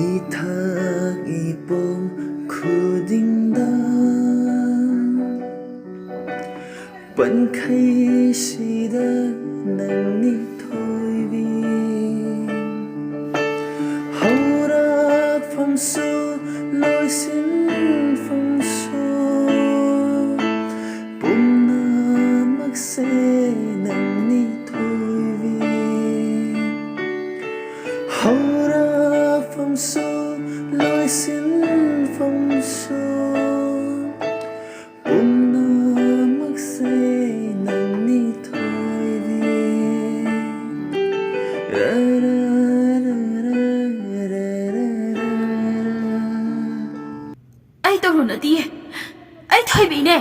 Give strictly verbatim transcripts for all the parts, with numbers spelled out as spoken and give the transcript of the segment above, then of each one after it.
ꯏꯊꯛ ꯏꯄꯣꯝ ꯈꯨꯗꯤꯡꯗ ꯄꯟꯈꯩꯁꯤꯗ ꯅꯪꯅꯤ ꯊꯣꯏꯕꯤ꯫ ꯍꯧꯔꯛꯐꯝꯁꯨ ꯂꯣꯏꯁꯤꯟꯐꯝꯁꯨ ꯄꯨꯝꯅꯃꯛꯁꯦ ꯅꯪꯅꯤ ꯊꯣꯏꯕꯤ꯫ ꯍꯧꯔꯛꯐꯝꯁꯨ ꯂꯣꯏꯁꯤꯟꯐꯝꯁꯨ ꯄꯨꯝꯅꯃꯛꯁꯦ ꯅꯪꯅꯤ ꯊꯣꯏꯕꯤ꯫ ꯔꯥ, ꯔꯥ, ꯔꯥ, ꯔꯥ, ꯔꯥ, ꯔꯥ, ꯔꯥ, ꯔꯥ꯫ ꯑꯩ ꯇꯧꯔꯨ ꯅꯠꯇꯤꯌꯦ, ꯑꯩ ꯊꯣꯏꯕꯤꯅꯦ꯫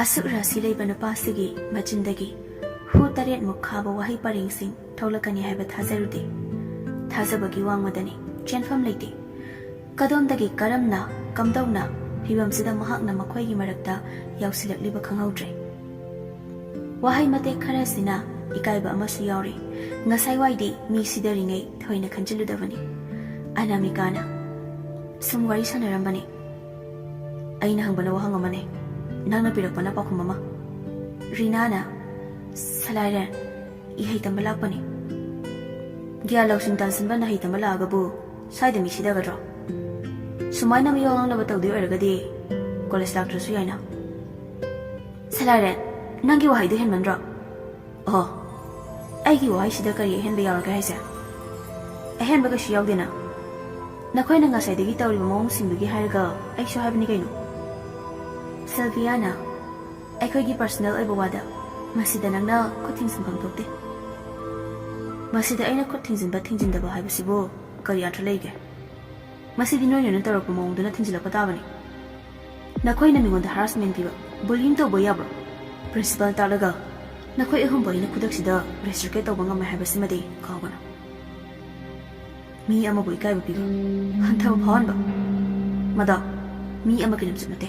ꯑꯁꯨꯛ ꯔꯥꯁꯤ ꯂꯩꯕ ꯅꯨꯄꯥꯁꯤꯒꯤ ꯃꯆꯤꯟꯗꯒꯤ ꯍꯨ ꯇꯔꯦꯠꯃꯨꯛ ꯈꯥꯕ ꯋꯥꯍꯩ ꯄꯔꯦꯡꯁꯤꯡ ꯊꯣꯛꯂꯛꯀꯅꯤ ꯍꯥꯏꯕ ꯊꯥꯖꯔꯨꯗꯦ꯫ ꯊꯥꯖꯕꯒꯤ ꯋꯥꯡꯃꯗꯅꯤ, ꯆꯦꯟꯐꯝ ꯂꯩꯇꯦ꯫ ꯀꯗꯣꯝꯗꯒꯤ ꯀꯔꯝꯅ, ꯀꯝꯗꯧꯅ ꯐꯤꯕꯝꯁꯤꯗ ꯃꯍꯥꯛꯅ ꯃꯈꯣꯏꯒꯤ ꯃꯔꯛꯇ ꯌꯥꯎꯁꯤꯜꯂꯛꯂꯤꯕ ꯈꯪꯍꯧꯗ꯭ꯔꯦ꯫ ꯋꯥꯍꯩ ꯃꯇꯦꯛ ꯈꯔꯁꯤꯅ ꯏꯀꯥꯏꯕ ꯑꯃꯁꯨ ꯌꯥꯎꯔꯤ꯫ ꯉꯁꯥꯏ ꯋꯥꯏꯗꯤ ꯃꯤ ꯁꯤꯗꯔꯤꯉꯩ ꯊꯣꯏꯅ ꯈꯟꯖꯤꯜꯂꯨꯗꯕꯅꯤ꯫ ꯑꯅꯥꯃꯤꯀꯥꯅ ꯁꯨꯝ ꯋꯥꯔꯤ ꯁꯥꯟꯅꯔꯝꯕꯅꯤ꯫ ꯑꯩꯅ ꯍꯪꯕꯅ ꯋꯥꯍꯪ ꯑꯃꯅꯤ, ꯅꯪꯅ ꯄꯤꯔꯛꯄꯅ ꯄꯥꯎꯈꯨꯝ ꯑꯃ꯫ ꯔꯤꯅꯥꯅ, ꯁꯂꯥꯏꯔꯦꯟ, ꯏꯍꯩ ꯇꯝꯕ ꯂꯥꯛꯄꯅꯤ꯫ ꯒ꯭ꯌꯥꯟ ꯂꯧꯁꯤꯡ ꯇꯥꯟꯁꯤꯟꯕ ꯅꯍꯩ ꯇꯝꯕ ꯂꯥꯛꯑꯒꯕꯨ ꯁ꯭ꯋꯥꯏꯗ ꯃꯤ ꯁꯤꯗꯒꯗ꯭ꯔꯣ? ꯁꯨꯃꯥꯏꯅ ꯃꯤꯋꯥ ꯉꯥꯡꯅꯕ ꯇꯧꯗꯣꯏ ꯑꯣꯏꯔꯒꯗꯤ ꯀꯣꯂꯦꯖ ꯂꯥꯛꯇ꯭ꯔꯁꯨ ꯌꯥꯏꯅ꯫ ꯁꯂꯥꯏꯔꯦꯟ, ꯅꯪꯒꯤ ꯋꯥꯍꯩꯗꯣ ꯍꯦꯟꯃꯟꯗ꯭ꯔꯣ? ꯑꯣ, ꯑꯩꯒꯤ ꯋꯥꯍꯩꯁꯤꯗ ꯀꯔꯤ ꯑꯍꯦꯟꯕ ꯌꯥꯎꯔꯒꯦ ꯍꯥꯏꯁꯦ? ꯑꯍꯦꯟꯕ ꯀꯩꯁꯨ ꯌꯥꯎꯗꯦꯅ꯫ ꯅꯈꯣꯏꯅ ꯉꯁꯥꯏꯗꯒꯤ ꯇꯧꯔꯤꯕ ꯃꯑꯣꯡꯁꯤꯡꯗꯨꯒꯤ ꯍꯥꯏꯔꯒ ꯑꯩꯁꯨ ꯍꯥꯏꯕꯅꯤ ꯀꯩꯅꯣ꯫ ꯁꯤꯜꯚꯤꯌꯥꯅ, ꯑꯩꯈꯣꯏꯒꯤ ꯄꯔꯁꯅꯦꯜ ꯑꯣꯏꯕ ꯋꯥꯗ ꯃꯁꯤꯗ ꯅꯪꯅ ꯈꯨꯠ ꯊꯤꯡꯖꯤꯟꯐꯝ ꯊꯣꯛꯇꯦ꯫ ꯃꯁꯤꯗ ꯑꯩꯅ ꯈꯨꯠ ꯊꯤꯡꯖꯤꯟꯕ ꯊꯤꯡꯖꯤꯟꯗꯕ ꯍꯥꯏꯕꯁꯤꯕꯨ ꯀꯔꯤ ꯑꯥꯔꯊ ꯂꯩꯒꯦ? ꯃꯁꯤꯗꯤ ꯅꯣꯏꯅ ꯅꯣꯏꯅ ꯇꯧꯔꯛꯄ ꯃꯑꯣꯡꯗꯨꯅ ꯊꯤꯡꯖꯤꯜꯂꯛꯄ ꯇꯥꯕꯅꯤ꯫ ꯅꯈꯣꯏꯅ ꯃꯤꯉꯣꯟꯗ ꯍꯔꯥꯁꯃꯦꯟ ꯄꯤꯕ, ꯕꯨꯂꯤꯡ ꯇꯧꯕ ꯌꯥꯕ꯭ꯔꯣ? ꯄ꯭ꯔꯤꯟꯁꯤꯄꯥꯜ ꯇꯥꯛꯂꯒ ꯅꯈꯣꯏ ꯑꯍꯨꯝꯕꯨ ꯑꯩꯅ ꯈꯨꯗꯛꯁꯤꯗ ꯔꯦꯁꯇ꯭ꯔꯤꯀꯦꯠ ꯇꯧꯕ ꯉꯝꯃꯦ ꯍꯥꯏꯕꯁꯤꯃꯗꯤ ꯀꯥꯎꯒꯅꯨ꯫ ꯃꯤ ꯑꯃꯕꯨ ꯏꯀꯥꯏꯕ ꯄꯤꯕ, ꯍꯟꯊꯕ ꯐꯥꯎꯍꯟꯕ, ꯃꯗꯣ ꯃꯤ ꯑꯃꯒꯤ ꯂꯝꯆꯠ ꯅꯠꯇꯦ꯫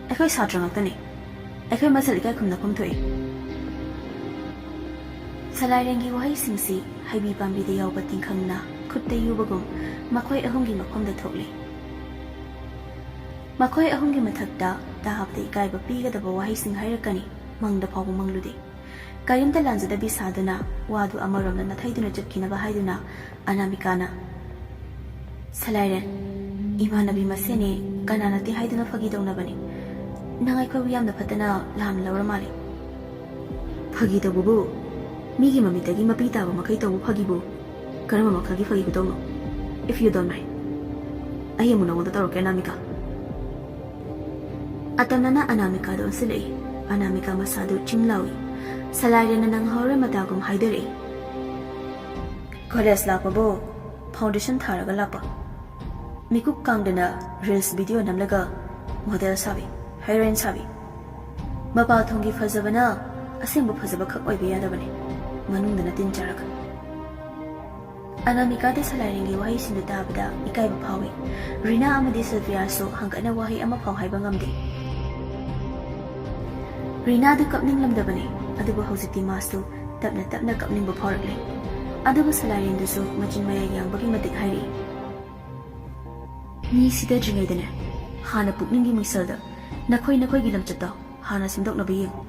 ꯑꯩꯈꯣꯏ ꯁꯥꯇ꯭ꯔ ꯉꯥꯛꯇꯅꯤ꯫ ꯑꯩꯈꯣꯏ ꯃꯁꯦꯜ ꯏꯀꯥꯏ ꯈꯨꯝꯅꯐꯝ ꯊꯣꯛꯏ꯫ ꯁꯂꯥꯏꯔꯦꯟꯒꯤ ꯋꯥꯍꯩꯁꯤꯡꯁꯤ ꯍꯩꯕꯤ ꯄꯥꯝꯕꯤꯗ ꯌꯥꯎꯕ ꯇꯤꯡꯈꯪꯅ ꯈꯨꯠꯇ ꯌꯨꯕꯒꯨꯝ ꯃꯈꯣꯏ ꯑꯍꯨꯝꯒꯤ ꯃꯐꯝꯗ ꯊꯣꯛꯂꯦ꯫ ꯃꯈꯣꯏ ꯑꯍꯨꯝꯒꯤ ꯃꯊꯛꯇ ꯇꯥꯕꯗ ꯏꯀꯥꯏꯕ ꯄꯤꯒꯗꯕ ꯋꯥꯍꯩꯁꯤꯡ ꯍꯥꯏꯔꯛꯀꯅꯤ꯫ ꯃꯪꯗ ꯐꯥꯎꯕ ꯃꯪꯂꯨꯗꯦ꯫ ꯀꯔꯤꯝꯇ ꯂꯥꯟꯖꯗꯕꯤ ꯁꯥꯗꯨꯅ ꯋꯥꯗꯨ ꯑꯃꯔꯣꯝꯗ ꯅꯥꯊꯩꯗꯨꯅ ꯆꯠꯈꯤꯅꯕ ꯍꯥꯏꯗꯨꯅ ꯑꯅꯥꯃꯤꯀꯥꯅ, "ꯁꯂꯥꯏꯔꯦꯟ, ꯏꯃꯥꯟꯅꯕꯤ ꯃꯁꯦꯟꯅꯤ, ꯀꯅꯥ ꯅꯠꯇꯦ ꯍꯥꯏꯗꯨꯅ ꯐꯥꯒꯤ ꯇꯧꯅꯕꯅꯤ꯫ ꯅꯪ ꯑꯩꯈꯣꯏꯕꯨ ꯌꯥꯝꯅ ꯐꯠꯇꯅ ꯂꯥꯟꯅ ꯂꯧꯔ ꯃꯥꯜꯂꯦ꯫" "ꯐꯥꯒꯤ ꯇꯧꯕꯕꯨ? ꯃꯤꯒꯤ ꯃꯃꯤꯠꯇꯒꯤ ꯃꯄꯤ ꯇꯥꯕ ꯃꯈꯩ ꯇꯧꯕ ꯐꯥꯒꯤꯕꯨ? ꯀꯔꯝꯕ ꯃꯈꯜꯒꯤ ꯐꯥꯒꯤ ꯈꯨꯇꯧꯅꯣ? If you don't mind, ꯑꯩ ꯑꯃꯨꯛ ꯅꯉꯣꯟꯗ ꯇꯧꯔꯛꯀꯦ, ꯑꯅꯥꯃꯤꯀꯥ꯫" ꯑꯇꯝꯅꯅ ꯑꯅꯥꯃꯤꯀꯥꯗ ꯑꯣꯟꯁꯤꯜꯂꯛꯏ꯫ ꯑꯅꯥꯃꯤꯀꯥ ꯃꯁꯥꯗꯨ ꯆꯤꯡ ꯂꯥꯎꯏ꯫ ꯁꯂꯥꯏꯔꯦꯟꯅ ꯅꯪꯍꯧꯔꯣꯏ ꯃꯇꯥꯒꯨꯝ ꯍꯥꯏꯗꯣꯔꯛꯏ꯫ "ꯀꯣꯂꯦꯖ ꯂꯥꯛꯄꯕꯨ ꯐꯥꯎꯟꯗꯦꯁꯟ ꯊꯥꯔꯒ ꯂꯥꯛꯄ꯫ ꯃꯤꯀꯨꯞ ꯀꯥꯡꯗꯅ ꯔꯤꯜꯁ ꯚꯤꯗꯤꯑꯣ ꯅꯝꯂꯒ ꯃꯣꯗꯦꯜ ꯁꯥꯕꯤ, ꯍꯦꯔꯣꯏꯟ ꯁꯥꯕꯤ꯫ ꯃꯄꯥꯜ ꯊꯣꯡꯒꯤ ꯐꯖꯕꯅ ꯑꯁꯦꯡꯕ ꯐꯖꯕ ꯈꯛ ꯑꯣꯏꯕ ꯌꯥꯗꯕꯅꯤ, ꯃꯅꯨꯡꯗꯅ ꯇꯤꯟ ꯆꯥꯔꯛ꯫" ꯑꯅꯥꯃꯤꯀꯥꯗ ꯁꯂꯥꯏꯔꯦꯟꯒꯤ ꯋꯥꯍꯩꯁꯤꯡꯗꯨ ꯇꯥꯕꯗ ꯏꯀꯥꯏꯕ ꯐꯥꯎꯏ꯫ ꯔꯤꯅꯥ ꯑꯃꯗꯤ ꯁꯤꯜꯚꯤꯌꯥꯁꯨ ꯍꯪꯒꯠꯅ ꯋꯥꯍꯩ ꯑꯃ ꯐꯥꯎ ꯍꯥꯏꯕ ꯉꯝꯗꯦ꯫ ꯔꯤꯅꯥꯗꯨ ꯀꯞꯅꯤꯡꯂꯝꯗꯕꯅꯤ, ꯑꯗꯨꯕꯨ ꯍꯧꯖꯤꯛꯇꯤ ꯃꯥꯁꯨ ꯇꯞꯅ ꯇꯞꯅ ꯀꯞꯅꯤꯡꯕ ꯐꯥꯎꯔꯛꯂꯦ꯫ ꯑꯗꯨꯕꯨ ꯁꯂꯥꯏꯔꯦꯟꯗꯨꯁꯨ ꯃꯆꯤꯟ ꯃꯌꯥ ꯌꯥꯡꯕꯒꯤ ꯃꯇꯤꯛ ꯍꯥꯏꯔꯛꯏ꯫ "ꯃꯤ ꯁꯤꯗꯗ꯭ꯔꯤꯉꯩꯗꯅꯦ, ꯍꯥꯟꯅ ꯄꯨꯛꯅꯤꯡꯒꯤ ꯃꯤꯡꯁꯜꯗ ꯅꯈꯣꯏ ꯅꯈꯣꯏꯒꯤ ꯂꯝꯆꯠꯇꯣ ꯍꯥꯟꯅ ꯁꯦꯝꯗꯣꯛꯅꯕ ꯌꯦꯡꯉꯨ꯫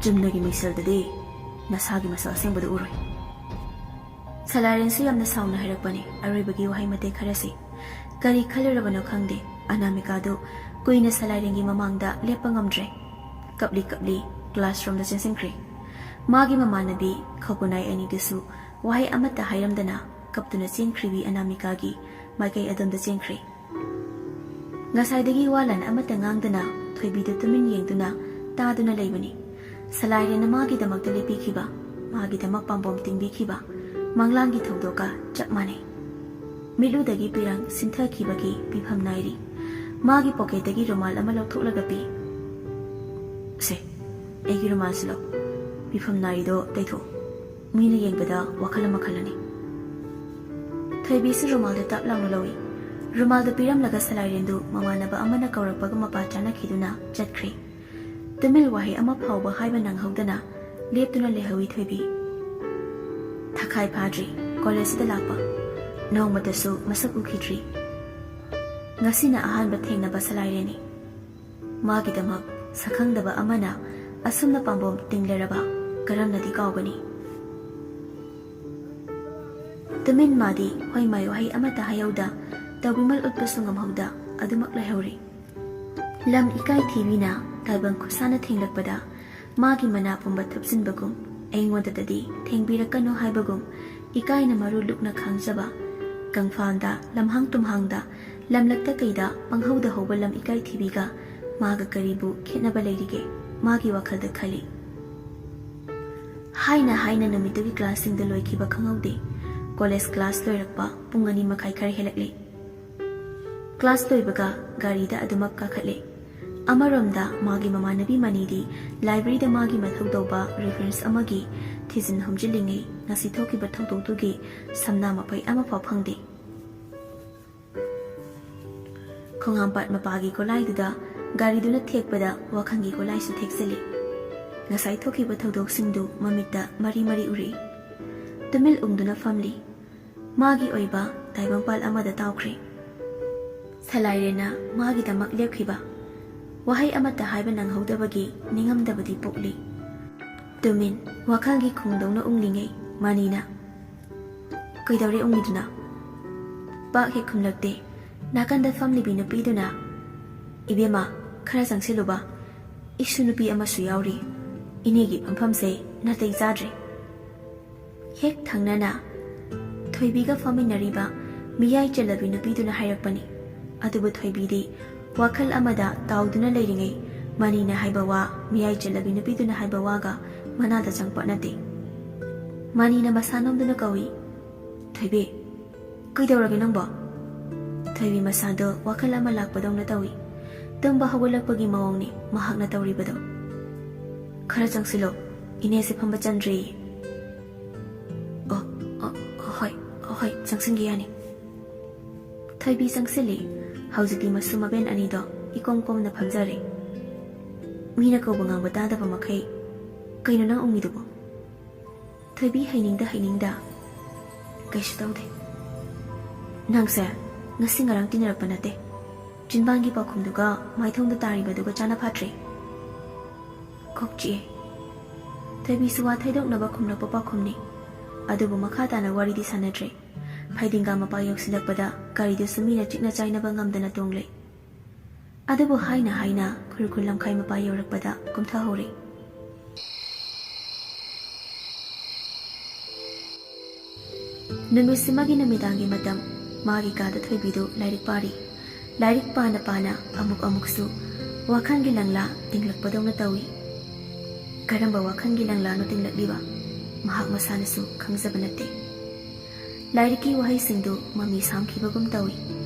ꯆꯨꯝꯅꯒꯤ ꯃꯤꯡꯁꯜꯗꯗꯤ ꯅꯁꯥꯒꯤ ꯃꯁꯛ ꯑꯁꯦꯡꯕꯗꯨ ꯎꯔꯣꯏ꯫" ꯁꯂꯥꯏꯔꯦꯟꯁꯨ ꯌꯥꯝꯅ ꯁꯥꯎꯅ ꯍꯥꯏꯔꯛꯄꯅꯤ ꯑꯔꯣꯏꯕꯒꯤ ꯋꯥꯍꯩ ꯃꯇꯦꯛ ꯈꯔꯁꯤ꯫ ꯀꯔꯤ ꯈꯜꯂꯨꯔꯕꯅꯣ ꯈꯪꯗꯦ, ꯑꯅꯥꯃꯤꯀꯥꯗꯨ ꯀꯨꯏꯅ ꯁꯂꯥꯏꯔꯦꯟꯒꯤ ꯃꯃꯥꯡꯗ ꯂꯦꯞꯄ ꯉꯝꯗ꯭ꯔꯦ꯫ ꯀꯞꯂꯤ ꯀꯞꯂꯤ ꯀ꯭ꯂꯥꯁꯔꯨꯝꯗ ꯆꯦꯟꯁꯤꯟꯈ꯭ꯔꯦ꯫ ꯃꯥꯒꯤ ꯃꯃꯥꯟꯅꯕꯤ ꯈꯧꯄꯨꯅꯥꯏ ꯑꯅꯤꯗꯨꯁꯨ ꯋꯥꯍꯩ ꯑꯃꯠꯇ ꯍꯥꯏꯔꯝꯗꯅ ꯀꯞꯇꯨꯅ ꯆꯦꯟꯈ꯭ꯔꯤꯕꯤ ꯑꯅꯥꯃꯤꯀꯥꯒꯤ ꯃꯥꯏꯀꯩ ꯑꯗꯣꯝꯗ ꯆꯦꯟꯈ꯭ꯔꯦ꯫ ꯉꯁꯥꯏꯗꯒꯤ ꯋꯥ ꯂꯥꯟ ꯑꯃꯠꯇ ꯉꯥꯡꯗꯅ ꯊꯣꯏꯕꯤꯗꯨ ꯇꯨꯃꯤꯟ ꯌꯦꯡꯗꯨꯅ ꯇꯥꯗꯨꯅ ꯂꯩꯕꯅꯤ꯫ ꯁꯂꯥꯏꯔꯦꯟꯅ ꯃꯥꯒꯤꯗꯃꯛꯇ ꯂꯦꯞꯄꯤꯈꯤꯕ, ꯃꯥꯒꯤꯗꯃꯛ ꯄꯥꯝꯕꯣꯝ ꯇꯤꯡꯕꯤꯈꯤꯕ ꯃꯪꯂꯥꯟꯒꯤ ꯊꯧꯗꯣꯛꯀ ꯆꯞ ꯃꯥꯟꯅꯩ꯫ ꯃꯤꯠꯂꯨꯗꯒꯤ ꯄꯤꯔꯥꯡ ꯁꯤꯟꯊꯈꯤꯕꯒꯤ ꯄꯤꯐꯝ ꯅꯥꯏꯔꯤ꯫ ꯃꯥꯒꯤ ꯄꯣꯀꯦꯠꯇꯒꯤ ꯔꯨꯃꯥꯜ ꯑꯃ ꯂꯧꯊꯣꯛꯂꯒ ꯄꯤ꯫ "ꯁꯦ, ꯑꯩꯒꯤ ꯔꯨꯃꯥꯜꯁꯤ ꯂꯧ꯫ ꯄꯤꯐꯝ ꯅꯥꯏꯔꯤꯗꯣ ꯇꯩꯊꯣꯛꯎ꯫ ꯃꯤꯅ ꯌꯦꯡꯕꯗ ꯋꯥꯈꯜ ꯑꯃ ꯈꯜꯂꯅꯤ꯫" ꯊꯣꯏꯕꯤꯁꯨ ꯔꯨꯃꯥꯜꯗꯨ ꯇꯞ ꯂꯥꯎꯅ ꯂꯧꯏ꯫ ꯔꯨꯃꯥꯜꯗꯨ ꯄꯤꯔꯝꯂꯒ ꯁꯂꯥꯏꯔꯦꯟꯗꯨ ꯃꯃꯥꯟꯅꯕ ꯑꯃꯅ ꯀꯧꯔꯛꯄꯒ ꯃꯄꯥ ꯆꯥꯅꯈꯤꯗꯨꯅ ꯆꯠꯈ꯭ꯔꯦ꯫ ꯇꯨꯃꯤꯜ ꯋꯥꯍꯩ ꯑꯃ ꯐꯥꯎꯕ ꯍꯥꯏꯕ ꯅꯪꯍꯧꯗꯅ ꯂꯦꯞꯇꯨꯅ ꯂꯩꯍꯧꯏ ꯊꯣꯏꯕꯤ꯫ ꯊꯥꯈꯥꯏ ꯐꯥꯗ꯭ꯔꯤ ꯀꯣꯂꯦꯖꯁꯤꯗ ꯂꯥꯛꯄ, ꯅꯣꯡꯃꯇꯁꯨ ꯃꯁꯛ ꯎꯈꯤꯗ꯭ꯔꯤ꯫ ꯉꯁꯤꯅ ꯑꯍꯥꯟꯕ ꯊꯦꯡꯅꯕ ꯁꯂꯥꯏꯔꯦꯟꯅꯤ꯫ ꯃꯥꯒꯤꯗꯃꯛ ꯁꯛꯈꯪꯗꯕ ꯑꯃꯅ ꯑꯁꯨꯝꯅ ꯄꯥꯝꯕꯣꯝ ꯇꯤꯡꯂꯔꯕ ꯀꯔꯝꯅꯗꯤ ꯀꯥꯎꯒꯅꯤ? ꯇꯨꯃꯤꯟ ꯃꯥꯗꯤ ꯍꯣꯏ ꯃꯥꯏ ꯋꯥꯍꯩ ꯑꯃꯠꯇ ꯍꯥꯏꯍꯧꯗ, ꯇꯧꯕꯤꯃꯜ ꯎꯠꯄꯁꯨ ꯉꯝꯍꯧꯗ ꯑꯗꯨꯃꯛ ꯂꯩꯍꯧꯔꯤ꯫ ꯂꯝ ꯏꯀꯥꯏ ꯊꯤꯕꯤꯅ ꯇꯥꯏꯕꯪ ꯈꯨꯠꯁꯥꯅ ꯊꯦꯡꯂꯛꯄꯗ ꯃꯥꯒꯤ ꯃꯅꯥ ꯄꯨꯝꯕ ꯊꯨꯞꯆꯤꯟꯕꯒꯨꯝ, ꯑꯩꯉꯣꯟꯗꯗꯗꯤ ꯊꯦꯡꯕꯤꯔꯛꯀꯅꯨ ꯍꯥꯏꯕꯒꯨꯝ, ꯏꯀꯥꯏꯅ ꯃꯔꯨ ꯂꯨꯛꯅ ꯈꯥꯡꯖꯕ, ꯀꯪꯐꯥꯜꯗ, ꯂꯝꯍꯥꯡ ꯇꯨꯝꯍꯥꯡꯗ, ꯂꯝꯂꯛꯇ ꯀꯩꯗ ꯄꯪꯍꯧꯗ ꯍꯧꯕ ꯂꯝ ꯏꯀꯥꯏ ꯊꯤꯕꯤꯒ ꯃꯥꯒ ꯀꯔꯤꯕꯨ ꯈꯦꯠꯅꯕ ꯂꯩꯔꯤꯒꯦ? ꯃꯥꯒꯤ ꯋꯥꯈꯜꯗ ꯈꯜꯂꯤ꯫ ꯍꯥꯏꯅ ꯍꯥꯏꯅ ꯅꯨꯃꯤꯠꯇꯨꯒꯤ ꯀ꯭ꯂꯥꯁꯁꯤꯡꯗ ꯂꯣꯏꯈꯤꯕ ꯈꯪꯍꯧꯗꯦ꯫ ꯀꯣꯂꯦꯖ ꯀ꯭ꯂꯥꯁ ꯂꯣꯏꯔꯛꯄ ꯄꯨꯡ ꯑꯅꯤ ꯃꯈꯥꯏ ꯈꯔ ꯍꯦꯜꯂꯛꯂꯦ꯫ ꯀ꯭ꯂꯥꯁ ꯂꯣꯏꯕꯒ ꯒꯥꯔꯤꯗ ꯑꯗꯨꯃꯛ ꯀꯥꯈꯠꯂꯦ꯫ ꯑꯃꯔꯣꯝꯗ ꯃꯥꯒꯤ ꯃꯃꯥꯟꯅꯕꯤ ꯃꯅꯤꯗꯤ ꯂꯥꯏꯕ꯭ꯔꯦꯔꯤꯗ ꯃꯥꯒꯤ ꯃꯊꯧ ꯇꯧꯕ ꯔꯤꯐꯔꯦꯟꯁ ꯑꯃꯒꯤ ꯊꯤꯖꯤꯟ ꯍꯨꯝꯖꯤꯜꯂꯤꯉꯩ ꯉꯁꯤ ꯊꯣꯛꯈꯤꯕ ꯊꯧꯗꯣꯛꯇꯨꯒꯤ ꯁꯝꯅꯥ ꯃꯄꯩ ꯑꯃꯐꯥꯎ ꯐꯪꯗꯦ꯫ ꯈꯣꯡꯍꯥꯝꯄꯥꯠ ꯃꯄꯥꯒꯤ ꯒꯣꯂꯥꯏꯗꯨꯗ ꯒꯥꯔꯤꯗꯨꯅ ꯊꯦꯛꯄꯗ ꯋꯥꯈꯜꯒꯤ ꯒꯣꯂꯥꯏꯁꯨ ꯊꯦꯛꯆꯜꯂꯤ꯫ ꯉꯁꯥꯏ ꯊꯣꯛꯈꯤꯕ ꯊꯧꯗꯣꯛꯁꯤꯡꯗꯨ ꯃꯃꯤꯠꯇ ꯃꯔꯤ ꯃꯔꯤ ꯎꯔꯤ꯫ ꯇꯨꯃꯤꯜ ꯎꯪꯗꯨꯅ ꯐꯝꯂꯤ꯫ ꯃꯥꯒꯤ ꯑꯣꯏꯕ ꯇꯥꯏꯕꯪꯄꯥꯜ ꯑꯃꯗ ꯇꯥꯎꯈ꯭ꯔꯦ꯫ ꯁꯂꯥꯏꯔꯦꯟꯅ ꯃꯥꯒꯤꯗꯃꯛ ꯂꯦꯞꯈꯤꯕ꯫ ꯋꯥꯍꯩ ꯑꯃꯠꯇ ꯍꯥꯏꯕ ꯅꯪꯍꯧꯗꯕꯒꯤ ꯅꯤꯡꯉꯝꯗꯕꯗꯤ ꯄꯣꯛꯂꯤ꯫ ꯇꯨꯃꯤꯟ, ꯋꯥꯈꯜꯒꯤ ꯈꯣꯡꯗꯧꯅ ꯎꯪꯂꯤꯉꯩ ꯃꯅꯤꯅ, "ꯀꯩꯗꯧꯔꯦ ꯎꯪꯂꯤꯗꯨꯅ?" ꯄꯥꯛ ꯍꯦꯛ ꯈꯨꯝꯂꯛꯇꯦ꯫ ꯅꯥꯀꯟꯗ ꯐꯝꯂꯤꯕꯤ ꯅꯨꯄꯤꯗꯨꯅ, "ꯏꯕꯦꯝꯃ, ꯈꯔ ꯆꯪꯁꯤꯜꯂꯨꯕ꯫ ꯏꯁꯨ ꯅꯨꯄꯤ ꯑꯃꯁꯨ ꯌꯥꯎꯔꯤ꯫ ꯏꯅꯦꯒꯤ ꯐꯝꯐꯝꯁꯦ ꯅꯥꯇꯩ ꯆꯥꯗ꯭ꯔꯦ꯫" ꯍꯦꯛ ꯊꯪꯅꯅ ꯊꯣꯏꯕꯤꯒ ꯐꯝꯃꯤꯟꯅꯔꯤꯕ ꯃꯤꯌꯥꯏ ꯆꯜꯂꯕꯤ ꯅꯨꯄꯤꯗꯨꯅ ꯍꯥꯏꯔꯛꯄꯅꯤ꯫ ꯑꯗꯨꯕꯨ ꯊꯣꯏꯕꯤꯗꯤ ꯋꯥꯈꯜ ꯑꯃꯗ ꯇꯥꯎꯗꯨꯅ ꯂꯩꯔꯤꯉꯩ ꯃꯅꯤꯅ ꯍꯥꯏꯕ ꯋꯥ, ꯃꯤꯌꯥꯏ ꯆꯜꯂꯕꯤ ꯅꯨꯄꯤꯗꯨꯅ ꯍꯥꯏꯕ ꯋꯥꯒ ꯃꯅꯥꯗ ꯆꯪꯄꯣꯠ ꯅꯠꯇꯦ꯫ ꯃꯅꯤꯅ ꯃꯁꯥ ꯅꯣꯝꯗꯨꯅ ꯀꯧꯏ, "ꯊꯣꯏꯕꯤ, ꯀꯩꯗꯧꯔꯒꯦ ꯅꯪꯕꯣ?" ꯊꯣꯏꯕꯤ ꯃꯁꯥꯗꯣ ꯋꯥꯈꯜ ꯑꯃ ꯂꯥꯛꯄꯗꯧꯅ ꯇꯧꯏ꯫ ꯇꯨꯝꯕ ꯍꯧꯒꯠꯂꯛꯄꯒꯤ ꯃꯑꯣꯡꯅꯤ ꯃꯍꯥꯛꯅ ꯇꯧꯔꯤꯕꯗꯣ꯫ "ꯈꯔ ꯆꯪꯁꯤꯜꯂꯣ, ꯏꯅꯦꯁꯦ ꯐꯝꯕ ꯆꯟꯗ꯭ꯔꯦꯌꯦ꯫" "ꯑꯣ, ꯑꯣ, ꯍꯣꯏ, ꯍꯣꯏ, ꯆꯪꯁꯤꯟꯒꯦ ꯌꯥꯅꯤ꯫" ꯊꯣꯏꯕꯤ ꯆꯪꯁꯤꯜꯂꯤ꯫ ꯍꯧꯖꯤꯛꯇꯤ ꯃꯁꯨ ꯃꯕꯦꯟ ꯑꯅꯤꯗꯣ ꯏꯀꯣꯝ ꯀꯣꯝꯅ ꯐꯝꯖꯔꯦ꯫ ꯃꯤꯅ ꯀꯧꯕ ꯉꯥꯡꯕ ꯇꯥꯗꯕ ꯃꯈꯩ ꯀꯩꯅꯣ ꯅꯪ ꯎꯪꯉꯤꯗꯨꯕꯣ? ꯊꯣꯏꯕꯤ ꯍꯩꯅꯤꯡꯗ ꯍꯩꯅꯤꯡꯗ, "ꯀꯩꯁꯨ ꯇꯧꯗꯦ꯫ ꯅꯪꯁꯦ ꯉꯁꯤ ꯉꯔꯥꯡ ꯇꯤꯟꯅꯔꯛꯄ ꯅꯠꯇꯦ꯫ ꯆꯤꯟꯕꯥꯟꯒꯤ ꯄꯥꯎꯈꯨꯝꯗꯨꯒ ꯃꯥꯏꯊꯣꯡꯗ ꯇꯥꯔꯤꯕꯗꯨꯒ ꯆꯥꯅ ꯐꯥꯠꯇ꯭ꯔꯦ"꯫ ꯀꯣꯛ ꯆꯤꯛꯑꯦ꯫ ꯊꯣꯏꯕꯤꯁꯨ ꯋꯥ ꯊꯩꯗꯣꯛꯅꯕ ꯈꯨꯝꯂꯛꯄ ꯄꯥꯎꯈꯨꯝꯅꯤ꯫ ꯑꯗꯨꯕꯨ ꯃꯈꯥ ꯇꯥꯅ ꯋꯥꯔꯤꯗꯤ ꯁꯥꯟꯅꯗ꯭ꯔꯦ꯫ ꯐꯩꯗꯤꯡꯒꯥ ꯃꯄꯥ ꯌꯧꯁꯤꯜꯂꯛꯄꯗ ꯒꯥꯔꯤꯗꯨꯁꯨ ꯃꯤꯅ ꯆꯤꯛꯅ ꯆꯥꯏꯅꯕ ꯉꯝꯗꯅ ꯇꯣꯡꯂꯦ꯫ ꯑꯗꯨꯕꯨ ꯍꯥꯏꯅ ꯍꯥꯏꯅ ꯈꯨꯔꯈꯨꯜ ꯂꯝꯈꯥꯏ ꯃꯄꯥ ꯌꯧꯔꯛꯄꯗ ꯀꯨꯝꯊꯍꯧꯔꯦ꯫ ꯅꯨꯃꯤꯠꯁꯤꯃꯒꯤ ꯅꯨꯃꯤꯗꯥꯡꯒꯤ ꯃꯇꯝ꯫ ꯃꯥꯒꯤ ꯀꯥꯗ ꯊꯣꯏꯕꯤꯗꯨ ꯂꯥꯏꯔꯤꯛ ꯄꯥꯔꯤ꯫ ꯂꯥꯏꯔꯤꯛ ꯄꯥꯅ ꯄꯥꯅ ꯑꯃꯨꯛ ꯑꯃꯨꯛꯁꯨ ꯋꯥꯈꯜꯒꯤ ꯂꯪꯂꯥ ꯇꯤꯡꯂꯛꯄꯗꯧꯅ ꯇꯧꯏ꯫ ꯀꯔꯝꯕ ꯋꯥꯈꯜꯒꯤ ꯂꯪꯂꯥꯅꯣ ꯇꯤꯡꯂꯛꯂꯤꯕ? ꯃꯍꯥꯛ ꯃꯁꯥꯅꯁꯨ ꯈꯪꯖꯕ ꯅꯠꯇꯦ꯫ ꯂꯥꯏꯔꯤꯛꯀꯤ ꯋꯥꯍꯩꯁꯤꯡꯗꯨ ꯃꯃꯤ ꯁꯥꯝꯈꯤꯕꯒꯨꯝ ꯇꯧꯏ꯫